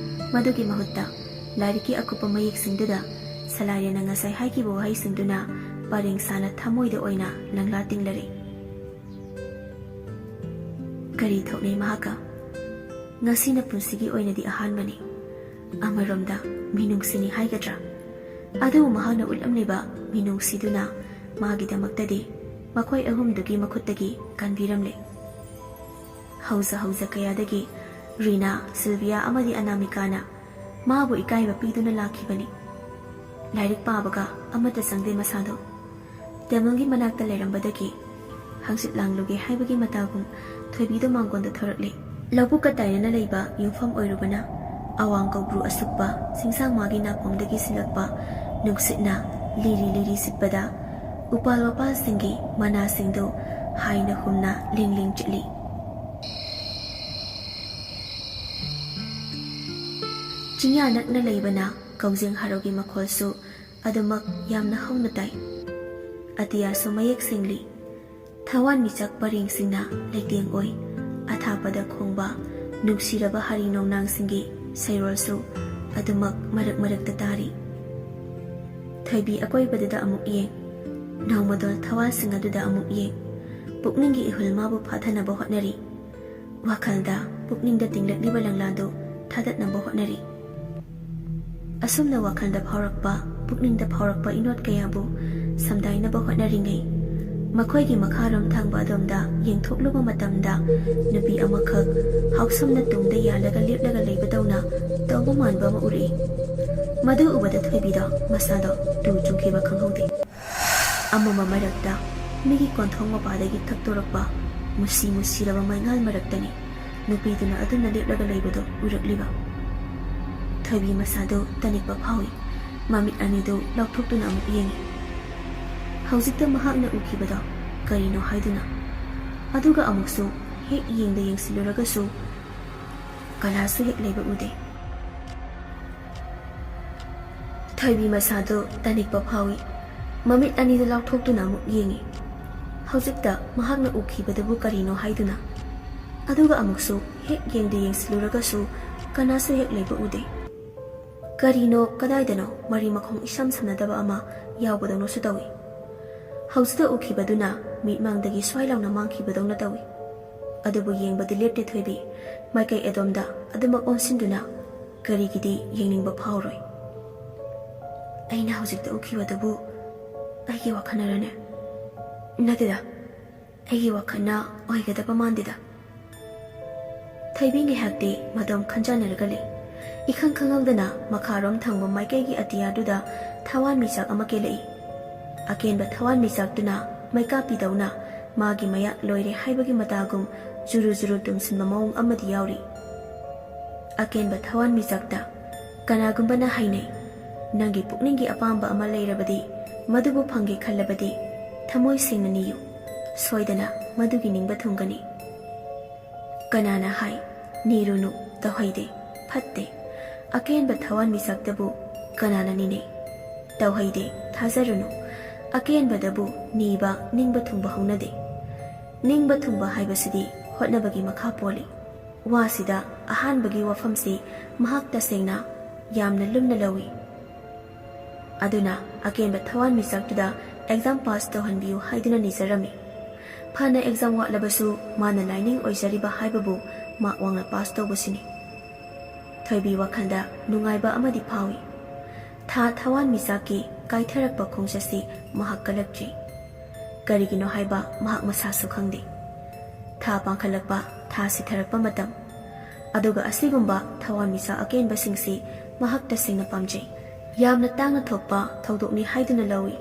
ꯃꯗꯨꯒꯤ ꯃꯍꯨꯠꯇ ꯂꯥꯏꯔꯤꯛꯀꯤ ꯑꯀꯨꯞꯄ ꯃꯌꯦꯛꯁꯤꯡꯗꯨꯗ ꯁꯂꯥꯏꯔꯦꯟꯅ ꯉꯁꯥꯏ ꯍꯥꯏꯈꯤꯕ ꯋꯥꯍꯩꯁꯤꯡꯗꯨꯅ ꯄꯔꯦꯡ ꯁꯥꯅ ꯊꯃꯣꯏꯗ ꯑꯣꯏꯅ ꯂꯪꯂꯥ ꯇꯤꯡꯂꯔꯦ꯫ ꯀꯔꯤ ꯊꯣꯛꯅꯩ ꯃꯍꯥꯛꯀ? ꯉꯁꯤꯅ ꯄꯨꯟꯁꯤꯒꯤ ꯑꯣꯏꯅꯗꯤ ꯑꯍꯥꯟꯕꯅꯤ꯫ ꯑꯃꯔꯣꯝꯗ ꯃꯤꯅꯨꯡꯁꯤꯅꯤ ꯍꯥꯏꯒꯗ꯭ꯔꯥ? ꯑꯗꯨꯕꯨ ꯃꯍꯥꯛꯅ ꯎꯠꯂꯝꯂꯤꯕ ꯃꯤꯅꯨꯡꯁꯤꯗꯨꯅ ꯃꯥꯒꯤꯗꯃꯛꯇꯗꯤ ꯃꯈꯣꯏ ꯑꯍꯨꯝꯗꯨꯒꯤ ꯃꯈꯨꯠꯇꯒꯤ ꯀꯟꯕꯤꯔꯝꯂꯦ꯫ ꯍꯧꯖ ꯍꯧꯖ ꯀꯌꯥꯗꯒꯤ ꯔꯤꯅꯥ, ꯁꯤꯜꯚꯤꯌꯥ ꯑꯃꯗꯤ ꯑꯅꯥꯃꯤꯀꯥꯅ ꯃꯥꯕꯨ ꯏꯀꯥꯏꯕ ꯄꯤꯗꯨꯅ ꯂꯥꯛꯈꯤꯕꯅꯤ꯫ ꯂꯥꯏꯔꯤꯛ ꯄꯥꯕꯒ ꯑꯃꯠꯇ ꯆꯪꯗꯦ ꯃꯁꯥꯗꯣ꯫ ꯇꯦꯕꯜꯒꯤ ꯃꯅꯥꯛꯇ ꯂꯩꯔꯝꯕꯗꯒꯤ ꯍꯪꯆꯤꯠ ꯂꯥꯡꯂꯨꯒꯦ ꯍꯥꯏꯕꯒꯤ ꯃꯇꯥꯒꯨꯝ ꯊꯣꯏꯕꯤꯗꯣ ꯃꯥꯡꯒꯣꯟꯗ ꯊꯣꯔꯛꯂꯦ꯫ ꯂꯧꯕꯨꯛꯀ ꯇꯥꯏꯅꯅ ꯂꯩꯕ ꯌꯨꯝꯐꯝ ꯑꯣꯏꯔꯨꯕꯅ ꯑꯋꯥꯡ ꯀꯧꯕ꯭ꯔꯨ ꯑꯁꯨꯛꯄ ꯆꯤꯡꯁꯥꯡ ꯃꯥꯒꯤ ꯅꯥꯄꯣꯝꯗꯒꯤ ꯁꯤꯜꯂꯛꯄ ꯅꯨꯡꯁꯤꯠꯅ ꯂꯤꯔꯤ ꯂꯤꯔꯤ ꯁꯤꯠꯄꯗ ꯎꯄꯥꯜ ꯋꯥꯄꯥꯜꯁꯤꯡꯒꯤ ꯃꯅꯥꯁꯤꯡꯗꯨ ꯍꯥꯏꯅ ꯍꯨꯝꯅ ꯂꯤꯡ ꯂꯤꯡ ꯆꯤꯠꯂꯤ꯫ ꯆꯤꯡꯌꯥ ꯅꯛꯅ ꯂꯩꯕꯅ ꯀꯧꯖꯦꯡ ꯍꯔꯥꯎꯒꯤ ꯃꯈꯣꯜꯁꯨ ꯑꯗꯨꯃꯛ ꯌꯥꯝꯅ ꯍꯧꯅ ꯇꯥꯏ꯫ ꯑꯇꯤꯌꯥꯁꯨ ꯃꯌꯦꯛ ꯁꯦꯡꯂꯤ꯫ ꯊꯋꯥꯟꯃꯤꯆꯥꯛ ꯄꯔꯦꯡꯁꯤꯡꯅ ꯂꯩꯇꯦꯡ ꯑꯣꯏ꯫ ꯑꯊꯥꯞꯄꯗ ꯈꯣꯡꯕ ꯅꯨꯡꯁꯤꯔꯕ ꯍꯔꯤ ꯅꯣꯡꯅꯥꯡꯁꯤꯡꯒꯤ ꯁꯩꯔꯣꯜꯁꯨ ꯑꯗꯨꯃꯛ ꯃꯔꯛ ꯃꯔꯛꯇ ꯇꯥꯔꯤ꯫ ꯊꯣꯏꯕꯤ ꯑꯀꯣꯏꯕꯗꯨꯗ ꯑꯃꯨꯛ ꯌꯦꯡ, ꯅꯣꯡꯃꯗꯣꯜ ꯊꯋꯥꯜꯁꯤꯡ ꯑꯗꯨꯗ ꯑꯃꯨꯛ ꯌꯦꯡ꯫ ꯄꯨꯛꯅꯤꯡꯒꯤ ꯏꯍꯨꯜ ꯃꯥꯕꯨ ꯐꯥꯊꯅꯕ ꯍꯣꯠꯅꯔꯤ꯫ ꯋꯥꯈꯜꯗ, ꯄꯨꯛꯅꯤꯡꯗ ꯇꯤꯡꯂꯛꯂꯤꯕ ꯂꯪꯂꯥꯗꯨ ꯊꯥꯗꯠꯅꯕ ꯍꯣꯠꯅꯔꯤ꯫ ꯑꯁꯨꯝꯅ ꯋꯥꯈꯜꯗ ꯐꯥꯎꯔꯛꯄ, ꯄꯨꯛꯅꯤꯡꯗ ꯐꯥꯎꯔꯛꯄ ꯏꯅꯣꯠ ꯀꯌꯥꯕꯨ ꯁꯝꯗꯥꯏꯅꯕ ꯍꯣꯠꯅꯔꯤꯉꯩ, ꯃꯈꯣꯏꯒꯤ ꯃꯈꯥꯔꯣꯝ ꯊꯪꯕ ꯑꯗꯣꯝꯗ ꯌꯦꯡꯊꯣꯛꯂꯨꯕ ꯃꯇꯝꯗ, ꯅꯨꯄꯤ ꯑꯃꯈꯛ ꯍꯥꯎꯁꯝꯅ ꯇꯨꯡꯗ ꯌꯥꯜꯂꯒ ꯂꯦꯞꯂꯒ ꯂꯩꯕꯗꯧꯅ ꯇꯧꯕ ꯃꯥꯟꯕ ꯑꯃ ꯎꯔꯛꯏ꯫ ꯃꯗꯨ ꯎꯕꯗ ꯊꯣꯏꯕꯤꯗꯣ ꯃꯁꯥꯗꯣ ꯇꯨ ꯆꯨꯡꯈꯤꯕ ꯈꯪꯍꯧꯗꯦ꯫ ꯑꯃꯝꯕ ꯃꯔꯛꯇ ꯃꯤꯒꯤ ꯀꯣꯟꯊꯣꯡ ꯃꯄꯥꯗꯒꯤ ꯊꯛꯇꯣꯔꯛꯄ ꯃꯨꯁꯤ ꯃꯨꯁꯤꯔꯕ ꯃꯩꯉꯥꯜ ꯃꯔꯛꯇꯅꯤ ꯅꯨꯄꯤꯗꯨꯅ ꯑꯗꯨꯝꯅ ꯂꯦꯞꯂꯒ ꯂꯩꯕꯗꯨ ꯎꯔꯛꯂꯤꯕ꯫ ꯊꯣꯏꯕꯤ ꯃꯁꯥꯗꯨ ꯇꯅꯤꯛꯄ ꯐꯥꯎꯏ꯫ ꯃꯃꯤꯠ ꯑꯅꯤꯗꯨ ꯂꯥꯎꯊꯣꯛꯇꯨꯅ ꯑꯃꯨꯛ ꯌꯦꯡꯏ꯫ ꯍꯧꯖꯤꯛꯇ ꯃꯍꯥꯛꯅ ꯎꯈꯤꯕꯗꯣ ꯀꯔꯤꯅꯣ ꯍꯥꯏꯗꯨꯅ꯫ ꯑꯗꯨꯒ ꯑꯃꯨꯛꯁꯨ ꯍꯦꯛ ꯌꯦꯡꯗ ꯌꯦꯡꯁꯤꯜꯂꯨꯔꯒꯁꯨ ꯀꯅꯥꯁꯨ ꯍꯦꯛ ꯂꯩꯕ ꯎꯗꯦ꯫ ꯊꯣꯏꯕꯤ ꯃꯁꯥꯗꯨ ꯇꯅꯤꯛꯄ ꯐꯥꯎꯏ꯫ ꯃꯃꯤꯠ ꯑꯅꯤꯗꯨ ꯂꯥꯎꯊꯣꯛꯇꯨꯅ ꯑꯃꯨꯛ ꯌꯦꯡꯏ꯫ ꯍꯧꯖꯤꯛꯇ ꯃꯍꯥꯛꯅ ꯎꯈꯤꯕꯗꯨꯕꯨ ꯀꯔꯤꯅꯣ ꯍꯥꯏꯗꯨꯅ꯫ ꯑꯗꯨꯒ ꯑꯃꯨꯛꯁꯨ ꯍꯦꯛ ꯌꯦꯡꯗ ꯌꯦꯡꯁꯤꯜꯂꯨꯔꯒꯁꯨ ꯀꯅꯥꯁꯨ ꯍꯦꯛ ꯂꯩꯕ ꯎꯗꯦ꯫ ꯀꯔꯤꯅꯣ, ꯀꯗꯥꯏꯗꯅꯣ ꯃꯔꯤ ꯃꯈꯣꯡ ꯏꯁꯝ ꯁꯝꯅꯗꯕ ꯑꯃ ꯌꯥꯎꯕꯗꯧꯅꯁꯨ ꯇꯧꯏ꯫ ꯍꯧꯖꯤꯛꯇ ꯎꯈꯤꯕꯗꯨꯅ ꯃꯤꯠꯃꯥꯡꯗꯒꯤ ꯁ꯭ꯋꯥꯏ ꯂꯥꯎꯅ ꯃꯥꯡꯈꯤꯕꯗꯧꯅ ꯇꯧꯏ꯫ ꯑꯗꯨꯕꯨ ꯌꯦꯡꯕꯗꯤ ꯂꯦꯞꯇꯦ ꯊꯣꯏꯕꯤ꯫ ꯃꯥꯏꯀꯩ ꯑꯗꯣꯝꯗ ꯑꯗꯨꯃꯛ ꯑꯣꯟꯁꯤꯟꯗꯨꯅ ꯀꯔꯤꯒꯤꯗꯤ ꯌꯦꯡꯅꯤꯡꯕ ꯐꯥꯎꯔꯣꯏ? ꯑꯩꯅ ꯍꯧꯖꯤꯛꯇ ꯎꯈꯤꯕꯗꯨꯕꯨ ꯑꯩꯒꯤ ꯋꯥꯈꯜꯅꯔꯅꯦ? ꯅꯠꯇꯦꯗ, ꯑꯩꯒꯤ ꯋꯥꯈꯜꯅ ꯑꯣꯏꯒꯗꯕ ꯃꯥꯟꯗꯦꯗ꯫ ꯊꯣꯏꯕꯤ ꯉꯥꯏꯍꯥꯛꯇꯤ ꯃꯗꯣꯝ ꯈꯟꯖꯥꯟꯅꯔꯒ ꯂꯩ꯫ ꯏꯈꯪ ꯈꯪꯍꯧꯗꯅ ꯃꯈꯥꯔꯣꯝ ꯊꯪꯕ ꯃꯥꯏꯀꯩꯒꯤ ꯑꯇꯤꯌꯥꯗꯨꯗ ꯊꯋꯥꯟꯃꯤꯆꯥꯛ ꯑꯃ ꯀꯦꯜꯂꯛꯏ꯫ ꯑꯀꯦꯟꯕ ꯊꯋꯥꯟꯃꯤꯆꯥꯛꯇꯨꯅ ꯃꯩꯀꯥꯞꯄꯤꯗꯧꯅ ꯃꯥꯒꯤ ꯃꯌꯥ ꯂꯣꯏꯔꯦ ꯍꯥꯏꯕꯒꯤ ꯃꯇꯥꯒꯨꯝ ꯖꯨꯔꯨ ꯖꯨꯔꯨ ꯇꯨꯝꯁꯤꯟꯕ ꯃꯑꯣꯡ ꯑꯃꯗꯤ ꯌꯥꯎꯔꯤ꯫ ꯑꯀꯦꯟꯕ ꯊꯋꯥꯟꯃꯤꯆꯥꯛꯇ ꯀꯅꯥꯒꯨꯝꯕꯅ ꯍꯥꯏꯅꯩ, "ꯅꯪꯒꯤ ꯄꯨꯛꯅꯤꯡꯒꯤ ꯑꯄꯥꯝꯕ ꯑꯃ ꯂꯩꯔꯕꯗꯤ, ꯃꯗꯨꯕꯨ ꯐꯪꯒꯦ ꯈꯜꯂꯕꯗꯤ, ꯊꯃꯣꯏ ꯁꯦꯡꯅ ꯅꯤꯌꯨ꯫ ꯁꯣꯏꯗꯅ ꯃꯗꯨꯒꯤ ꯅꯤꯡꯕ ꯊꯨꯡꯒꯅꯤ"꯫ ꯀꯅꯥꯅ ꯍꯥꯏ, "ꯅꯤꯔꯨꯅꯨ, ꯇꯧꯍꯩꯗꯦ, ꯐꯠꯇꯦ"? ꯑꯀꯦꯟꯕ ꯊꯋꯥꯟꯃꯤꯆꯥꯛꯇꯕꯨ ꯀꯅꯥꯅ ꯅꯤꯅꯩ? ꯇꯧꯍꯩꯗꯦ, ꯊꯥꯖꯔꯨꯅꯨ꯫ ꯑꯀꯦꯟꯕꯗꯕꯨ ꯅꯤꯕ ꯅꯤꯡꯕ ꯊꯨꯡꯕ ꯍꯧꯅꯗꯦ꯫ ꯅꯤꯡꯕ ꯊꯨꯡꯕ ꯍꯥꯏꯕꯁꯤꯗꯤ ꯍꯣꯠꯅꯕꯒꯤ ꯃꯈꯥ ꯄꯣꯜꯂꯤ꯫ ꯋꯥꯁꯤꯗ ꯑꯍꯥꯟꯕꯒꯤ ꯋꯥꯐꯝꯁꯤ ꯃꯍꯥꯛ ꯇꯁꯦꯡꯅ ꯌꯥꯝꯅ ꯂꯨꯝꯅ ꯂꯧꯏ꯫ ꯑꯗꯨꯅ ꯑꯀꯦꯟꯕ ꯊꯋꯥꯟꯃꯤꯆꯥꯛꯇꯨꯗ exam pass ꯇꯧꯍꯟꯕꯤꯌꯨ ꯍꯥꯏꯗꯨꯅ ꯅꯤꯖꯔꯝꯃꯤ꯫ ꯐꯅ exam ꯋꯥꯠꯂꯕꯁꯨ ꯃꯥꯅ ꯂꯥꯏꯅꯤꯡ ꯑꯣꯏꯖꯔꯤꯕ ꯍꯥꯏꯕꯕꯨ ꯃꯥꯛ ꯋꯥꯡꯅ pass ꯇꯧꯕꯁꯤꯅꯤ꯫ ꯊꯣꯏꯕꯤ ꯋꯥꯈꯜꯗ ꯅꯨꯡꯉꯥꯏꯕ ꯑꯃꯗꯤ ꯐꯥꯎꯏ꯫ ꯊꯥ ꯊꯋꯥꯟꯃꯤꯆꯥꯛꯀꯤ ꯀꯥꯏꯊꯔꯛꯄ ꯈꯣꯡꯆꯠꯁꯤ ꯃꯍꯥꯛ ꯀꯜꯂꯛꯇ꯭ꯔꯤ꯫ ꯀꯔꯤꯒꯤꯅꯣ ꯍꯥꯏꯕ ꯃꯍꯥꯛ ꯃꯁꯥꯁꯨ ꯈꯪꯗꯦ꯫ ꯊꯥ ꯄꯥꯡꯈꯠꯂꯛꯄ, ꯊꯥ ꯁꯤꯊꯔꯛꯄ ꯃꯇꯝ, ꯑꯗꯨꯒ ꯑꯁꯤꯒꯨꯝꯕ ꯊꯋꯥꯟꯃꯤꯆꯥꯛ ꯑꯀꯦꯟꯕꯁꯤꯡꯁꯤ ꯃꯍꯥꯛ ꯇꯁꯦꯡꯅ ꯄꯥꯝꯖꯩ꯫ ꯌꯥꯝꯅ ꯇꯥꯡꯅ ꯊꯣꯛꯄ ꯊꯧꯗꯣꯛꯅꯤ ꯍꯥꯏꯗꯨꯅ ꯂꯧꯏ꯫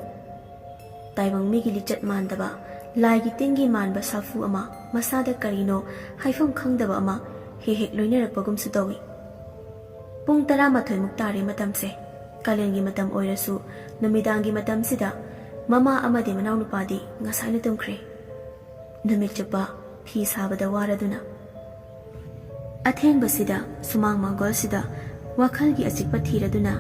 ꯇꯥꯏꯕꯪ ꯃꯤꯒꯤ ꯂꯤꯆꯠ ꯃꯥꯟꯗꯕ, ꯂꯥꯏꯒꯤ ꯇꯤꯟꯒꯤ ꯃꯥꯟꯕ ꯁꯥꯐꯨ ꯑꯃ, ꯃꯁꯥꯗ ꯀꯔꯤꯅꯣ ꯍꯥꯏꯐꯝ ꯈꯪꯗꯕ ꯑꯃ ꯍꯦꯛ ꯍꯦꯛ ꯂꯣꯏꯅꯔꯛꯄꯒꯨꯝꯁꯨ ꯇꯧꯏ꯫ ꯄꯨꯡ ꯇꯔꯥꯃꯥꯊꯣꯏꯃꯨꯛ ꯇꯥꯔꯦ ꯃꯇꯝꯁꯦ꯫ ꯀꯥꯂꯦꯟꯒꯤ ꯃꯇꯝ ꯑꯣꯏꯔꯁꯨ ꯅꯨꯃꯤꯗꯥꯡꯒꯤ ꯃꯇꯝꯁꯤꯗ ꯃꯃꯥ ꯑꯃꯗꯤ ꯃꯅꯥꯎꯅꯨꯄꯥꯗꯤ ꯉꯁꯥꯏꯅ ꯇꯨꯝꯈ꯭ꯔꯦ꯫ ꯅꯨꯃꯤꯠ ꯆꯨꯞꯄ ꯐꯤ ꯁꯥꯕꯗ ꯋꯥꯔꯗꯨꯅ꯫ ꯑꯊꯦꯡꯕꯁꯤꯗ ꯁꯨꯃꯥꯡ ꯃꯥꯡꯒꯣꯜꯁꯤꯗ ꯋꯥꯈꯜꯒꯤ ꯑꯆꯤꯛꯄ ꯊꯤꯔꯗꯨꯅ